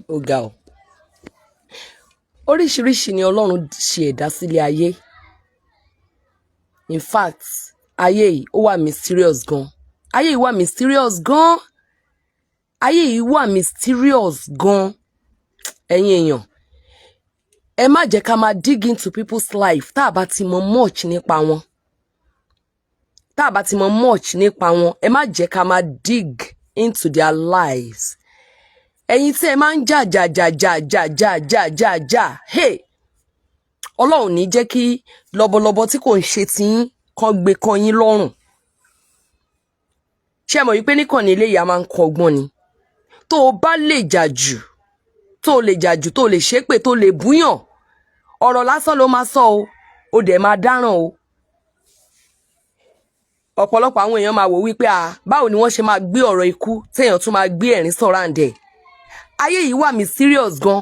Ó ga o. Oríṣiríṣi ni Ọlọ́run ṣe ẹ̀dá sílé ayé. In fact, ayé yìí, ó wà mysterious gan. Ayé yìí wà mysterious gan. Ayé yìí wà mysterious gan. Ẹ̀yin èèyàn, ẹ má jẹ́ ká máa dig into people's life tá a bá ti mọ much nípa wọn. Tá a bá ti mọ much nípa wọn, ẹ má jẹ́ ká máa dig into their lives. Ẹ̀yin tí ẹ máa ń jà jà jà jà jà jà jà jà jà, hey, Ọlọ́run ní jẹ́ kí lọ́bọ̀lọ́bọ̀ tí kò ń ṣe tiyín kan gbé kan yín lọ́rùn. Ṣé ẹ mọ̀ wípé níkànnì eléyìí, a máa ń kọ́ ọgbọ́n ni? Tó o bá lè jà jù, tó o lè jà jù, tó o lè ṣépè, tó o lè búyàn, ọ̀rọ̀ lásán ló máa sọ o, ó dẹ̀ máa dáràn o. Ọ̀pọ̀lọpọ̀ àwọn èèyàn máa wò wípé, à, báwo ni wọ́n ṣe máa gbé ọ̀rọ̀ ikú téèyàn tún máa gbé ẹ̀rín sọ̀rọ̀? Ayé yìí wà mysterious gan.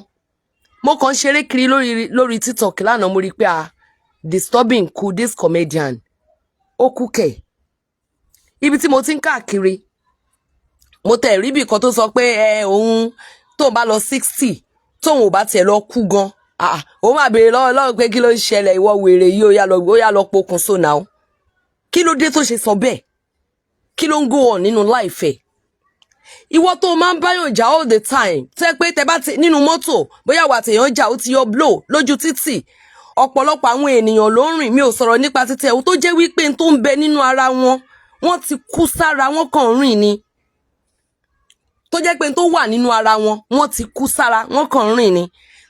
Mo kàn ń ṣeré kiri lórí TikTok lánàá, mo rí i pé, ah, disturbing kú, this comedian, ó kú kẹ̀. Ibi tí mo ti ń káàkiri, mo tẹ̀ rí ibì kan tó sọ pé ẹ òun tóun bá lọ 60, tóun ò bá tiẹ̀ lọ kú gan, ah, òun máa béèrè lọ́wọ́ lọ́wọ́ pé kí ló ń ṣẹlẹ̀, ìwọ wèrè yìí, ó yá lọ pokùnso náà. Kí ló dé tó ṣe sọ bẹ́ẹ̀? Kí ló ń go on nínú life ẹ̀? Ìwọ tó máa ń báyàn jà all the time, tẹ́ pé tẹ́ bá ti nínú mọ́tò, bóyá wà tèèyàn jà, ó ti yọ blow lójú títì, ọ̀pọ̀lọpọ̀ àwọn ènìyàn ló ń rìn, mi ò sọ̀rọ̀ nípa títí ẹ̀, tó jẹ́ wípé n tó ń bẹ nínú ara wọn, wọ́n ti kú sára, wọn kàn ń rìn ni. Tó jẹ́ pé n tó wà nínú ara wọn, wọ́n ti kú sára, wọ́n kàn ń rìn ni.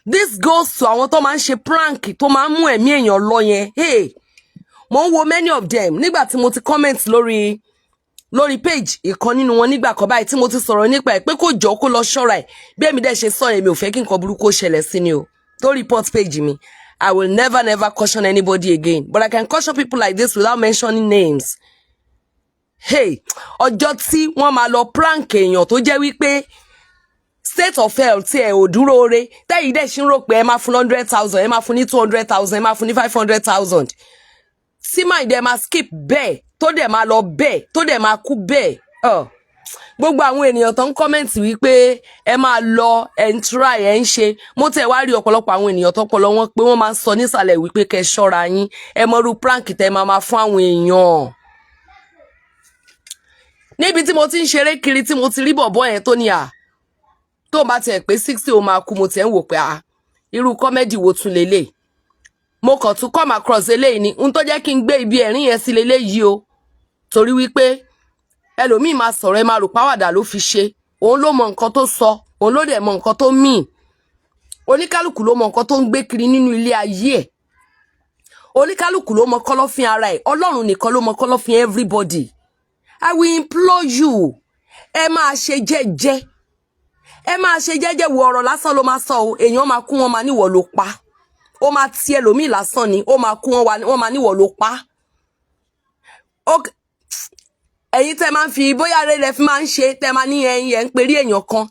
This goes to àwọn tó máa ń ṣe prank tó máa ń mú ẹ̀mí èèyàn lọ yẹn. Hey, mo ń wo many of them. Nígbà tí mo ti comment lórí page ìkan nínú wọn nígbà kan báyìí, tí mo ti sọ̀rọ̀ nípa ẹ̀ pé kó jọ kó lọ ṣọ́ra ẹ̀, bí èmi dẹ̀ ṣe sọ yẹn, mi ò fẹ́ kí nǹkan burúkú ó ṣẹlẹ̀ sí ni o. Tó report page mi, I will never, never caution anybody again, but I can caution people like this without mentioning names. Hey, ọjọ́ tí wọ́n máa lọ prank èèyàn tó jẹ́ wípé state of health tí ẹ ò dúró re, tẹ́yìn dẹ̀ ṣì ń rò pé ẹ máa fún 100,000, ẹ máa fún ní 200,000, ẹ máa fún ní 500,000, tí máa dẹ̀ máa skip bẹ́ẹ̀, tó dẹ̀ máa lọ bẹ́ẹ̀, tó dẹ̀ máa kú bẹ́ẹ̀. Gbogbo àwọn ènìyàn tó ń comment wípé ẹ máa lọ, ẹ ń try, ẹ ń ṣe, mo tẹ̀ wá rí ọ̀pọ̀lọpọ̀ àwọn ènìyàn tó pọlọ wọn pé wọ́n máa ń sọ nísàlẹ̀ wípé kẹ́ ṣọ́ra yín, ẹ mọ̀rú prank tẹ́ máa máa fún àwọn èèyàn. Níbi tí mo ti ń ṣeré kiri, tí mo ti rí bọ̀bọ́ yẹn tó ní à tó bá tiẹ̀ pé 60, ó máa kú, mo tiẹ̀ ń wò pé, à, irú comedy wo tún lélẹ̀? Mo kàn tún come across eléyìí ni n tó jẹ́ kí n gbé ibi ẹ̀rín yẹn sí leléyìí o, torí wípé ẹlòmíì máa sọ̀rọ̀, ẹ máa rò páwàdà ló fi ṣe. Òun ló mọ nǹkan tó sọ, òun ló dẹ̀ mọ nǹkan tó mean. Oníkálukú ló mọ nǹkan tó ń gbé kiri nínú ilé ayé ẹ̀. Oníkálukú ló mọ kọ́lọ́fín ara ẹ̀. Ọlọ́run nìkan ló mọ kọ́lọ́fín everybody. I will implore you, ẹ máa ṣe jẹ́jẹ́, ẹ máa ṣe jẹ́jẹ́. Wo, ọ̀rọ̀ lásán ló máa sọ o, èèyàn máa kú, wọn máa níwọ̀ ló pa. Ó máa ti ẹlòmíì lásán ni, ó máa kú, wọn máa níwọ̀ ló pa. Ẹ̀yin tẹ́ máa ń fi bóyá rere fi máa ń ṣe, tẹ́ máa ní ẹyin ẹ̀ ń perí èèyàn kan,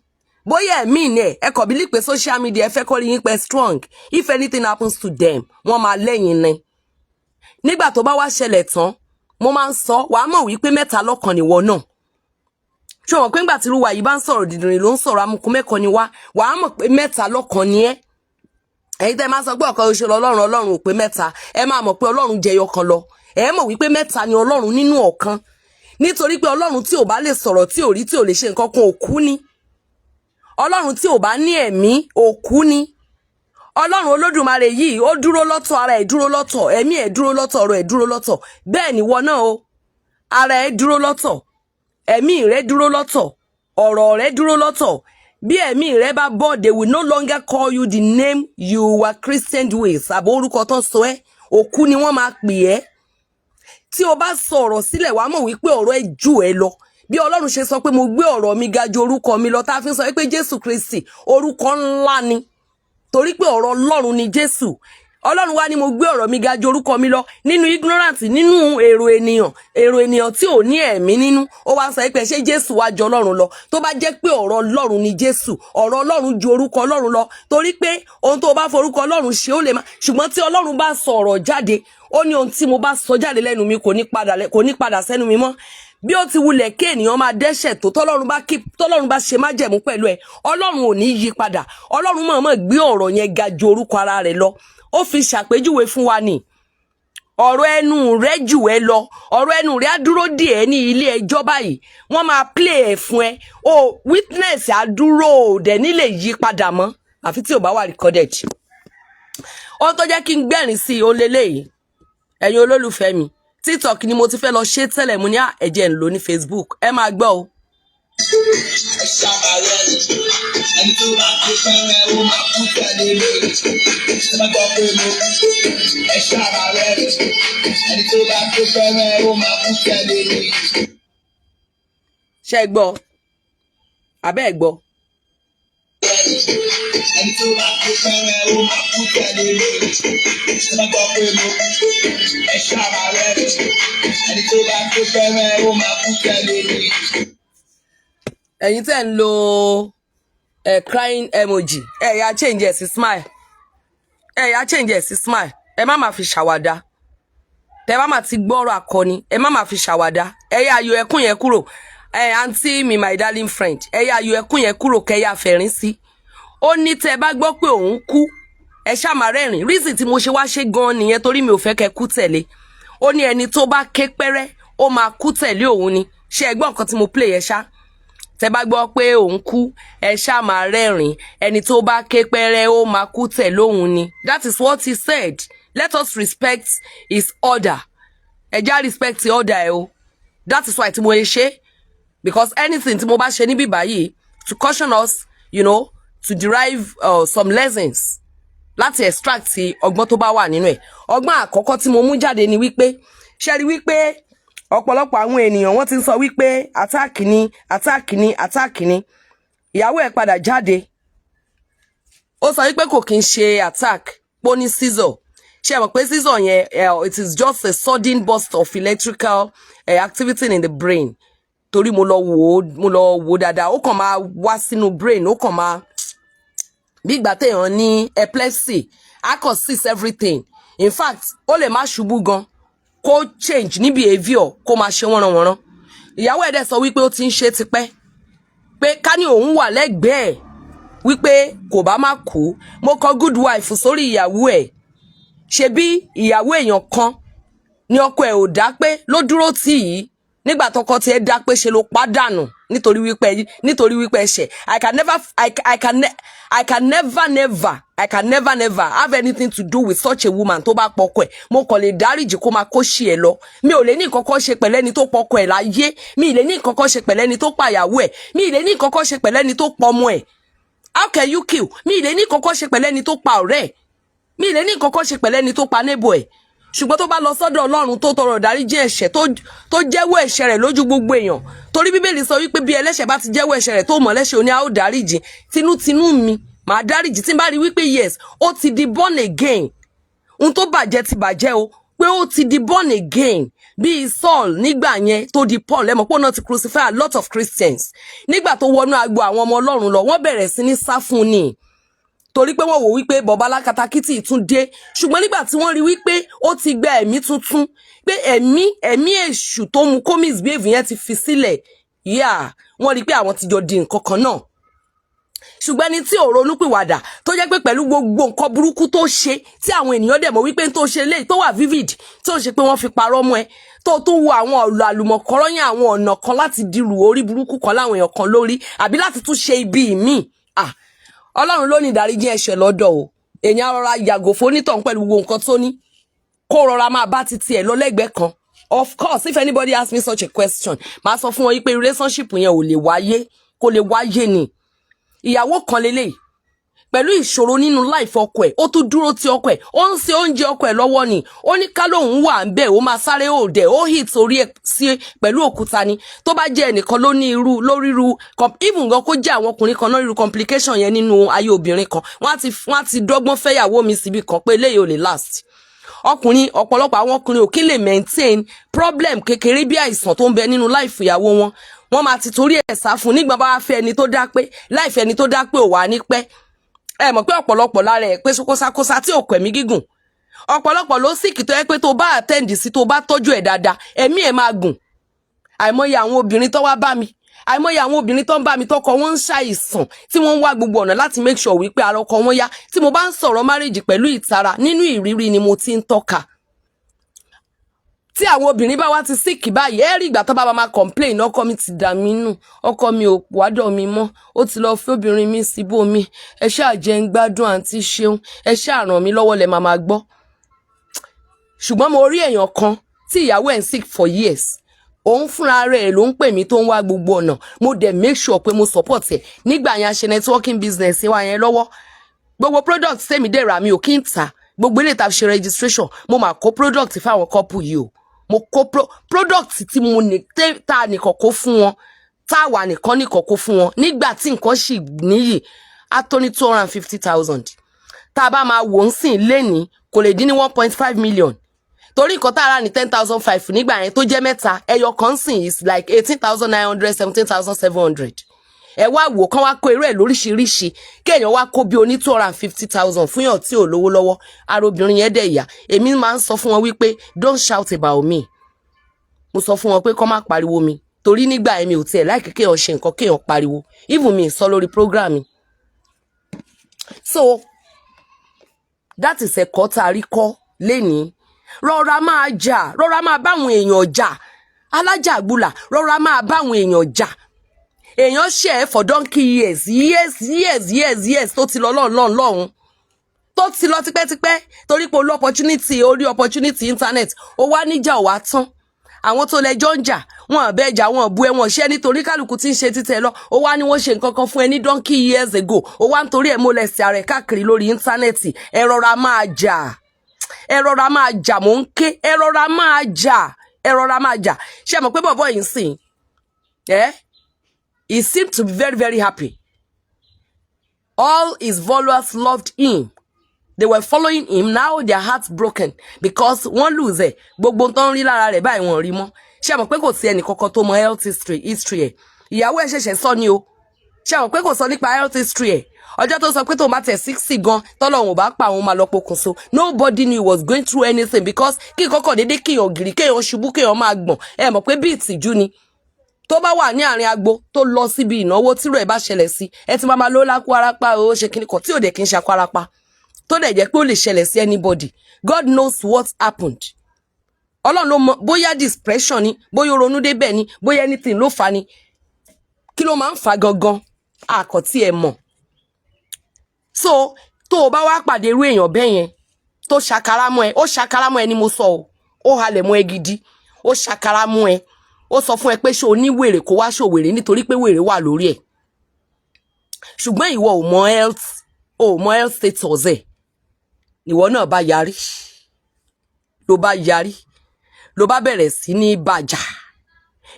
bóyá ẹ̀mí ni ẹ̀, ẹ kọ̀ bí lípè social media, ẹ fẹ́ kọ́ rí yín pẹ́ strong. If anything happens to them, wọ́n máa lẹ́yìn ni. Nígbà tó bá wá ṣẹlẹ̀ tán, mo máa ń sọ, wàá mọ̀ wípé mẹ́ta lọ́kan nìwọ náà. Ṣé o mọ̀ pé ńgbà tí irúwa yìí bá ń sọ̀rọ̀, dìdìrín ló ń sọ̀rọ̀, amukun mẹ́kọ ni wá, wàá mọ̀ pé mẹ́ta lọ́kan ni ẹ́. Ẹ̀yin tẹ́ máa sọ pé ọ̀kan ṣoṣo lọ́lọ́run, Ọlọ́run ò pé mẹ́ta, ẹ máa mọ̀ pé Ọlọ́run jẹyọ kan lọ. Ẹ mọ̀ wípé mẹ́ta ni Ọlọ́run nínú ọ̀kan, nítorí pé Ọlọ́run tí ò bá lè sọ̀rọ̀, tí ò rí, tí ò lè ṣe nǹkan kan, òkú ni. Ọlọ́run tí ò bá ní ẹ̀mí, òkú ni. Ọlọ́run Olódùmarè yìí, ó dúró lọ́tọ̀, ara ẹ̀ dúró lọ́tọ̀, ẹ̀mí ẹ̀ dúró lọ́tọ̀, ọ̀rọ̀ ẹ̀ dúró lọ́tọ̀. Bẹ́ẹ̀ ni wọ́n náà o, ara ẹ̀ dúró lọ́tọ̀, ẹ̀mí rẹ̀ dúró lọ́tọ̀, ọ̀rọ̀ rẹ̀ dúró lọ́tọ̀. Bí ẹ̀mí rẹ̀ bá bọ́, they will no longer call you the name you were christened with, àbò orúkọ tán sọ ẹ́, òkú ni wọ́n máa pè ẹ́. Tí o bá sọ ọ̀rọ̀ sílẹ̀, wàá mọ̀ wípé ọ̀rọ̀ ẹ jù ẹ lọ. Bí Ọlọ́run ṣe sọ pé mo gbé ọ̀rọ̀ mi ga ju orúkọ mi lọ, tá a fi ń sọ pé Jésù Kristi orúkọ ńlá ni, torí pé ọ̀rọ̀ Ọlọ́run ni Jésù. Ọlọ́run wá ní mo gbé ọ̀rọ̀ mi ga ju orúkọ mi lọ. Nínú ignorant, nínú èrò ènìyàn, èrò ènìyàn tí ò ní ẹ̀mí nínú, ó wá ń sọ pé ṣé Jésù wá jọ Ọlọ́run lọ? Tó bá jẹ́ pé ọ̀rọ̀ Ọlọ́run ni Jésù, ọ̀rọ̀ Ọlọ́run ju orúkọ Ọlọ́run lọ, torí pé ohun tó bá forúkọ Ọlọ́run ṣe, ó lè má. Ṣùgbọ́n tí Ọlọ́run bá sọ ọ̀rọ̀ jáde, ó ní ohun tí mo bá sọ jáde lẹ́nu mi kò ní padà sẹ́nu mi mọ́. Bí ó ti wulẹ̀ kí ènìyàn máa dẹ́ṣẹ̀ tó, tọ́lọ́run bá kí, tọ́lọ́run bá ṣe májẹ̀mú pẹ̀lú ẹ, Ọlọ́run ò ní yí padà. Ọlọ́run mọ̀ọ́mọ̀ gbé ọ̀rọ̀ yẹn ga ju orúkọ ara rẹ̀ lọ. Ó fi ṣàpèjúwe fún wa ni. Ọ̀rọ̀ ẹnu rẹ jù ẹ lọ. Ọ̀rọ̀ ẹnu rẹ á dúró dè ẹ́ ní ilé ẹjọ́ báyìí. Wọ́n máa play ẹ̀ fún ẹ o. Witness á dúró, ò dẹ̀ nílè yí padà mọ́, àfi tí ò bá wà recorded. Ohun tó jẹ́ kí n gbẹ̀rín sí i ó lélẹ́yìí. Ẹ̀yin olólùfẹ́ mi, TikTok ni mo ti fẹ́ lọ ṣe tẹ́lẹ̀. Mo ní à, ẹ jẹ́ ń lò ní Facebook. Ẹ máa gbọ́ o. Ẹ ṣàbàrẹ̀ ẹni tó bá kú fẹ́rẹ́, ó máa kú tẹ̀lé mi. Ẹ má gbọ́ pé mo kú. Ẹ ṣàbàrẹ̀ ẹni tó bá kú fẹ́rẹ́, ó máa kú tẹ̀lé mi. Ṣé ẹ gbọ́ abẹ́ ẹ gbọ́? Ẹni tó bá kú fẹ́rẹ́, ó máa kú tẹ̀lé mi. Ẹ má gbọ́ pé mo kú. Ẹ ṣàbàrẹ̀ ẹni tó bá kú fẹ́rẹ́, ó máa kú tẹ̀lé mi. Ẹ̀yin tẹ́ ń lo ẹ crying emoji, ẹ yá change ẹ̀ sí smile. Ẹ yá change ẹ̀ sí smile. Ẹ má máa fi ṣàwàdà. Tẹ bá máa ti gbọ́rọ̀ akọni, ẹ má máa fi ṣàwàdà. Ẹ yá yọ ẹkún yẹn kúrò. Ẹ àǹtí mi, my darling friend, ẹ yá yọ ẹkún yẹn kúrò, kẹ yá fẹ̀rín sí. Ó ní tẹ bá gbọ́ pé òun kú, ẹ ṣáà máa rẹ́rìn. Reason tí mo ṣe wá ṣe gan nìyẹn, torí mi ò fẹ́ kẹ́ kú tẹ̀lé. Ó ní ẹni tó bá ké pẹ́rẹ́, ó máa kú tẹ̀lé òun ni. Ṣé ẹ gbọ́ nǹkan tí mo play yẹn ṣá? Tẹ bá gbọ́ pé òun kú, ẹ ṣáà máa rẹ́rìn. Ẹni tó bá ké pẹ́rẹ́, ó máa kú tẹ̀lé òun ni. That is what he said. Let us respect his order. Ẹ já respect the order ẹ o. That is why tí mo lè ṣe, because anything tí mo bá ṣe níbí báyìí, to caution us, to derive some lessons, láti extract ọgbọ́n tó bá wà nínú ẹ̀. Ọgbọ́n àkọ́kọ́ tí mo mú jáde ni wípé, ṣe rí wípé ọ̀pọ̀lọpọ̀ àwọn ènìyàn, wọ́n ti ń sọ wípé attack ni, attack ni, attack ni. Ìyàwó ẹ̀ padà jáde, ó sọ wípé kò kí ń ṣe attack, pó ní seizure. Ṣe mọ̀ pé seizure yẹn, it is just a sudden burst of electrical activity in the brain. Torí mo lọ wò ó, mo lọ wò ó dáadáa. Ó kàn máa wá sínú brain, ó kàn máa bí ìgbà téèyàn ní epilepsy, á kàn seize everything. In fact, ó lè má ṣubú gan, kó change ní behaviour, kó máa ṣe wọ́nranwọ̀nran. Ìyàwó ẹ̀ dẹ̀ sọ wípé ó ti ń ṣe tipẹ́, pé ká ní òun wà lẹ́gbẹ̀ẹ́, wípé kò bá má kú. Mo kọ good wife sórí ìyàwó ẹ̀. Ṣebí ìyàwó èèyàn kan ní ọkọ ẹ̀ ò dá pé ló dúró tì í nígbà tọkọ tiẹ̀ dá pé, ṣe ló pàdánù nítorí wípé ẹ̀ṣẹ̀. I can never never, I can never never have anything to do with such a woman tó bá pọkọ ẹ̀. Mo kàn lè dáríjì kó máa kó ṣì ẹ lọ. Mi ò lè ní nǹkan kan ṣe pẹ̀lú ẹni tó pọkọ ẹ̀ láyé. Mi ì lè ní nǹkan kan ṣe pẹ̀lú ẹni tó pàyàwó ẹ̀. Mi ì lè ní nǹkan kan ṣe pẹ̀lú ẹni tó pọmọ ẹ̀. How can you kill? Mi ì lè ní nǹkan kan ṣe pẹ̀lú ẹni tó pa ọ̀rẹ́ ẹ̀. Mi ì lè ní nǹkan kan ṣe pẹ̀lú ẹni tó pa neighbor ẹ̀. Ṣùgbọ́n tó bá lọ sọ́dọ̀ Ọlọ́run, tó tọrọ ìdáríjì ẹ̀ṣẹ̀, tó jẹ́wọ́ ẹ̀ṣẹ̀ rẹ̀ lójú gbogbo èèyàn, torí Bíbélì sọ wípé bí ẹlẹ́ṣẹ̀ bá ti jẹ́wọ́ ẹ̀ṣẹ̀ rẹ̀, tó mọ̀ lẹ́ṣẹ̀, ó ní a ó dáríjì. Tinútinú mi, màá dáríjì tí n bá rí wípé yes, ó ti di born again. Ohun tó bàjẹ́ ti bàjẹ́ o, pé ó ti di born again bíi Saul nígbà yẹn tó di Paul. Ẹ mọ̀ pé òun náà ti crucify a lot of Christians. Nígbà tó wọnú agbo àwọn ọmọ Ọlọ́run lọ, wọ́n bẹ̀rẹ̀ sí ní sá fún un ni, torí pé wọ́n wò wípé bọ̀bá alákatakítí tún dé. Ṣùgbọ́n nígbà tí wọ́n rí wípé ó ti gba ẹ̀mí tuntun, pé ẹ̀mí èṣù tó mú kó misbehave yẹn ti fi sílẹ̀ yíà, wọ́n rí pé àwọn ti jọ di nǹkan kan náà. Ṣùgbọ́n ẹni tí ò ronúpìwàdà, tó jẹ́ pé pẹ̀lú gbogbo nǹkan burúkú tó ṣe, tí àwọn ènìyàn dẹ̀ mọ̀ wípé tó ṣe léyìí tó wà vivid, tí ó ṣe pé wọ́n fi parọ́ mọ́ ẹ, tó tún wo àwọn ọ̀lọ́ àlùmọ̀kọ́rọ́ yẹn, àwọn ọ̀nà kan láti dirù orí burúkú kan láwọn èèyàn kan lórí, àbí láti tún ṣe ibi míì, ah, Ọlọ́run ló ní ìdáríjì ẹ̀ṣẹ̀ lọ́dọ̀ o. Èèyàn rọra yàgò fónítọ̀hún pẹ̀lú gbogbo nǹkan tó ní, kó rọra máa bá titi ẹ̀ lọ lẹ́gbẹ̀ẹ́ kan. Of course, if anybody ask me such a question, màá sọ fún wọn yìí pé relationship yẹn ò lè wáyé, kò lè wáyé ni. Ìyàwó kan lélẹ́yìí, pẹ̀lú ìṣòro nínú life ọkọ ẹ̀, ó tún dúró ti ọkọ ẹ̀. Ó ń ṣe oúnjẹ ọkọ ẹ̀ lọ́wọ́ ni. Ó ní ká lóun wà ń bẹ̀, ó máa sáré òde, ó hit orí ẹ̀ sí pẹ̀lú òkúta ni. Tó bá jẹ́ ẹnìkan ló ní irú lórí irú, even gan kó jẹ́ àwọn ọkùnrin kan náà, irú complication yẹn nínú ayé obìnrin kan, wọ́n á ti dọ́gbọ́n fẹ́yàwó mi síbi kan pé eléyìí ò lè last. Ọkùnrin, ọ̀pọ̀lọpọ̀ àwọn ọkùnrin ò kí lè maintain problem kékeré bí àìsàn tó ń bẹ nínú life ìyàwó wọn. Wọ́n máa ti torí ẹ̀ sá fún. Nígbà bá wá fẹ́ ẹni tó dá pé, life ẹni tó dá pé ò wá ní pẹ́. Ẹ mọ̀ pé ọ̀pọ̀lọpọ̀ lára ẹ̀ pé kósákósá tí ò kọ ẹ̀mí gígùn. Ọ̀pọ̀lọpọ̀ ló sick tó yẹ pé tó bá attend sí, tó bá tọ́jú ẹ̀ dáadáa, ẹ̀mí ẹ̀ máa gùn. Àìmọye àwọn obìnrin tó wá bá mi, àìmọye àwọn obìnrin tó ń bá mi, tọkọ wọn ń ṣàìsàn, tí wọ́n ń wá gbogbo ọ̀nà láti make sure wípé ara ọkọ wọn yá. Tí mo bá ń sọ̀rọ̀ marriage pẹ̀lú ìtara, nínú ìrírí ni mo ti ń tọ́ka. Tí àwọn obìnrin bá wá ti sick báyìí, ẹ rí ìgbà tó bá máa complain: "Ọkọ mi ti dà mí nù, ọkọ mi ò wádọ̀ mi mọ́, ó ti lọ fẹ́ obìnrin mi síbò mi. Ẹ ṣáà jẹ́ ń gbádùn, àǹtí ṣeun, ẹ ṣáà ràn mí lọ́wọ́," lẹ máa máa gbọ́. Ṣùgbọ́n mo rí èèyàn kan tí ìyàwó ẹ̀ ń sick for years. Òun fúnra rẹ̀ ló ń pè mí, tó ń wá gbogbo ọ̀nà. Mo dẹ̀ make sure pé mo support ẹ̀. Nígbà yẹn, a ṣe networking business wa yẹn lọ́wọ́. Gbogbo product tèmi dẹ̀ rà, mi ò kí ń tà. Gbogbo ilé ìta fi ṣe registration, mo máa kó product fáwọn couple yìí o. Mo kó product tí mo ní tá a nìkan kó fún wọn, tá a wà nìkan nìkan kó fún wọn nígbà tí nǹkan sì níyì, á tó ní 250,000. Tá a bá máa wò ó sìn lénìí, kò lè dín ní 1.5 million, torí nǹkan tá a rà ní 10,500 nígbà yẹn, tó jẹ́ mẹ́ta, ẹyọ kan sìn is like 18,900, 17,700. Ẹ wá wò, kán wá kó irú ẹ̀ lóríṣiríṣi, kéèyàn wá kó bí oní 250,000 fún yàn tí ò lówó lọ́wọ́. Ara obìnrin yẹn dẹ̀ yá. Èmi máa ń sọ fún wọn wípé, "Don't shout about me." Mo sọ fún wọn pé kán má pariwo mi, torí nígbà yẹn, mi ò tiẹ̀ láìkí kéèyàn ṣe nǹkan, kéèyàn pariwo. Even mi sọ lórí program mi. So that is ẹ̀kọ́ tá a rí kọ́ lénìí. Rọra máa jà, rọra máa báwọn èèyàn jà. Alájàgbùlà, rọra máa báwọn èèyàn jà. Èèyàn ṣe é for donkey years, years, years, years, years, tó ti lọ lọ́hùn lọ́hùn lọ́hùn, tó ti lọ tipẹ́tipẹ́, torí pé o lọ opportunity, o rí opportunity internet, o wá níjà, ò wá tán. Àwọn tó lẹ́jọ́ ń jà, wọn àbẹ́ jà, wọn bu ẹ, wọn ṣẹ́, nítorí kálukú tí ń ṣe títẹ̀ lọ. Ó wá ní wọ́n ṣe nǹkan kan fún ẹ ní donkey years ago, ó wá ń torí ẹ̀ molest ara ẹ̀ káàkiri lórí internet. Ẹ rọra máa jà, ẹ rọra máa jà. Mò ń ké, ẹ rọra máa jà, ẹ rọra máa jà. Ṣé ẹ mọ̀ pé bọ̀bọ̀ yìí ń sìn ẹ́, he seemed to be very, very happy. All his followers loved him, they were following him. Now their hearts broken because wọ́n lose ẹ̀. Gbogbo tó ń rí lára rẹ̀ báyìí, wọ́n rí mọ́. Ṣé mọ̀ pé kò sí ẹnì kankan tó mọ health history ẹ̀? Ìyàwó ẹ̀ ṣẹ̀ṣẹ̀ sọ ni o. Ṣé mọ̀ pé kò sọ nípa health history ẹ̀? Ọjọ́ tó sọ pé tóun bá tẹ̀ 60 gan, tọ́lọ́run ò bá pa àwọn, máa lọ pokùnso. Nobody knew he was going through anything, because kí kọ́kọ́ déédéé kéèyàn gìrì, kéèyàn ṣubú, kéèyàn máa gbọ̀n, ẹ mọ̀ pé bí ìtìjú ni. Tó bá wà ní àárín agbo, tó lọ síbi ìnáwó, tírò ẹ̀ bá ṣẹlẹ̀ sí ẹ, ti máa máa ló lákú arápá, ó ṣe kíní kan tí ò dẹ̀ kí ń ṣakú arápá, tó dẹ̀ jẹ́ pé ó lè ṣẹlẹ̀ sí anybody. God knows what happened. Ọlọ́run ló mọ bóyá depression ni, bóyá ó ronú débẹ̀ ni, bóyá anything ló fà ni. Kí ló máa ń fa gangan, àkọ́tí ẹ̀ mọ̀. So tó o bá wá pàdé irú èèyàn bẹ́ẹ̀ yẹn tó ṣàkárá mọ́ ẹ, ó ṣàkárá mọ́ ẹ ni mo sọ o, ó halẹ̀ mọ́ ẹ gidi, ó ṣàkárá mọ́ ẹ, ó sọ fún ẹ pé ṣé o ní wèrè, kó wá ṣòwèrè, nítorí pé wèrè wà lórí ẹ̀. Ṣùgbọ́n ìwọ ò mọ health, ò mọ health status ẹ̀. Ìwọ náà bá yarí, ló bá yarí, ló bá bẹ̀rẹ̀ sí ní bàjà,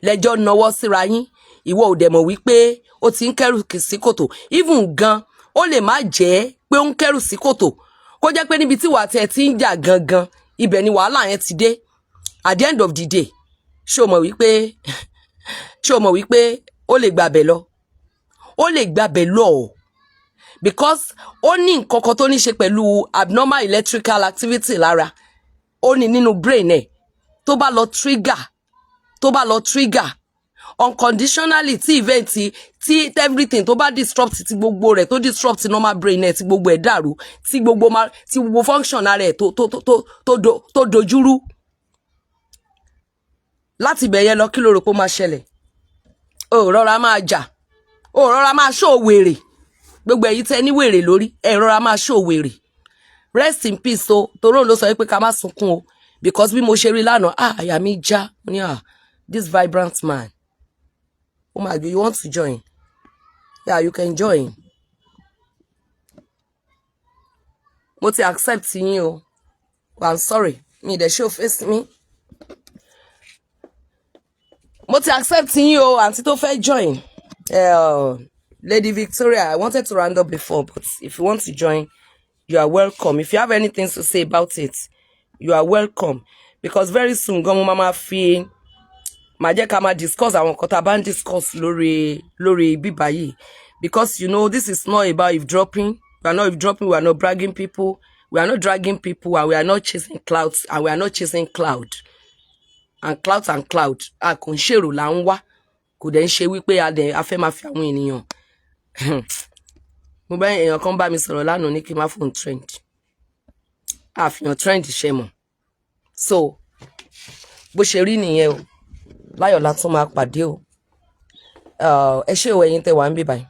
lẹ́jọ́ nawọ́ síra yín. Ìwọ ò dẹ̀ mọ̀ wípé ó ti ń kẹ́rù sí kòtò. Even gan, ó lè má jẹ́ pé ó ń kẹ́rù sí kòtò, kó jẹ́ pé níbi tí wàá tẹ̀ ti ń jà gangan, ibẹ̀ ni wàhálà yẹn ti dé. At the end of the day, ṣé o mọ̀ wípé ó lè gbàbẹ̀ lọ? Ó lè gbàbẹ̀ lọ o, because ó ní nǹkan kan tó ní ṣe pẹ̀lú abnormal electrical activity lára. Ó ní nínú brain ẹ̀, tó bá lọ trigger, tó bá lọ trigger unconditionally, tí event, tí everything tó bá disrupt, tí gbogbo rẹ̀ tó disrupt normal brain ẹ̀, tí gbogbo ẹ̀ dàrú, tí gbogbo function ara ẹ̀ tó dojúrú láti ibẹ̀ yẹn lọ, kí ló rò pé ó máa ṣẹlẹ̀? Ó rọra máa jà, ó rọra máa ṣó wèrè. Gbogbo èyí tẹ ní wèrè lórí ẹ, rọra máa ṣó wèrè. Rest in peace o, torí òun ló sọ pé ká má sunkún o, because bí mo ṣe rí lánàá, ah, àyà mi já. Mo ní, "Ah, this vibrant man." Oh my God, you want to join? Yeah, you can join. Mo ti accept yín o. I'm sorry, mi dẹ̀ show face mi. Mo ti accept yín o, àǹtí tó fẹ́ join. Lady Victoria, I wanted to round up before, but if you want to join, you are welcome. If you have anything to say about it, you are welcome, because very soon gan, mo máa fi màá jẹ́ ká máa discuss àwọn nǹkan tá a bá ń discuss lórí bíbá yìí, because you know this is not about eavesdropping. We are not eavesdropping, we are not bragging people, we are not dragging people, and we are not chasing clouds, and we are not chasing cloud. And clout and cloud, a kò ń ṣèrò là ń wá, kò dẹ̀ ń ṣe wípé a dẹ̀ a fẹ́ máa fi àwọn ènìyàn. Mo bá èèyàn kan bá mi sọ̀rọ̀ lánàá, ní kí n má fòun trend, àfihàn trend ṣe mọ̀. So bó ṣe rí nìyẹn o. Láyọ̀ la tún máa pàdé o. Ẹ ṣé o, ẹ̀yin tẹ́ wà ń bí báyìí.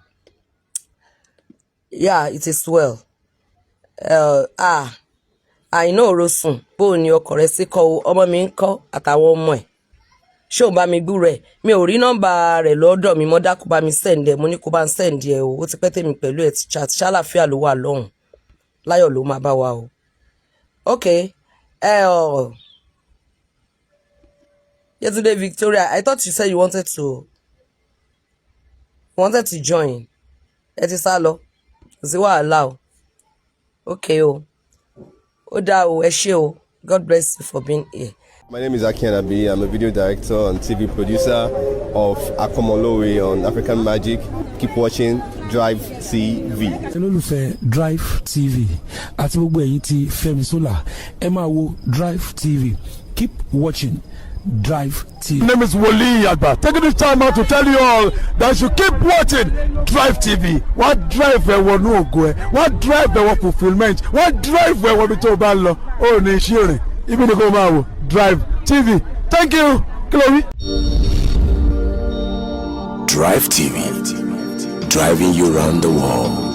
Yeah, it is well. Ah, àìná òrosùn, bó o ní ọkọ rẹ sí kọ́ o? Ọmọ mi ń kọ́ àtàwọn ọmọ ẹ̀? Ṣé ò bá mi gbúrò ẹ̀? Mi ò rí nọ́mbà rẹ̀ lọ́dọ̀ mi mọ́. Dákú, bá mi send ẹ̀. Mo ní kó bá ń send ẹ̀ o. Ó ti pẹ́ tèmi pẹ̀lú ẹ̀ ti chat. Ṣàlàáfíà ló wà lọ́hùn? Láyọ̀ ló máa bá wa o. Ok, ẹ ọ Yetunde Victoria, I thought you said you wanted to join. Ẹ ti sá lọ, kò sí wàhálà o. Ok o, ó dáa o. Ẹ ṣé o. God bless you for being here. My name is Aki Anabi. I'm a video director and TV producer of Akomolowe on African Magic. Keep watching Drive TV. Olólùfẹ́ Drive TV àti gbogbo ẹ̀yin tí Fẹ́mi Sola, ẹ máa wo Drive TV. Keep watching Drive TV. My name is Wole Agba. Taking this time out to tell you all that you keep watching Drive TV. Wọ́n drive ẹ wọnú ògo ẹ, wọ́n drive ẹ wọ fulfilment, wọ́n drive ẹ wọ ibi tó o bá ń lọ. Ó ní iṣẹ́ rìn, ibi ni kò máa wò Drive TV. Thank you. Kí ló wí? Drive TV, driving you round the world.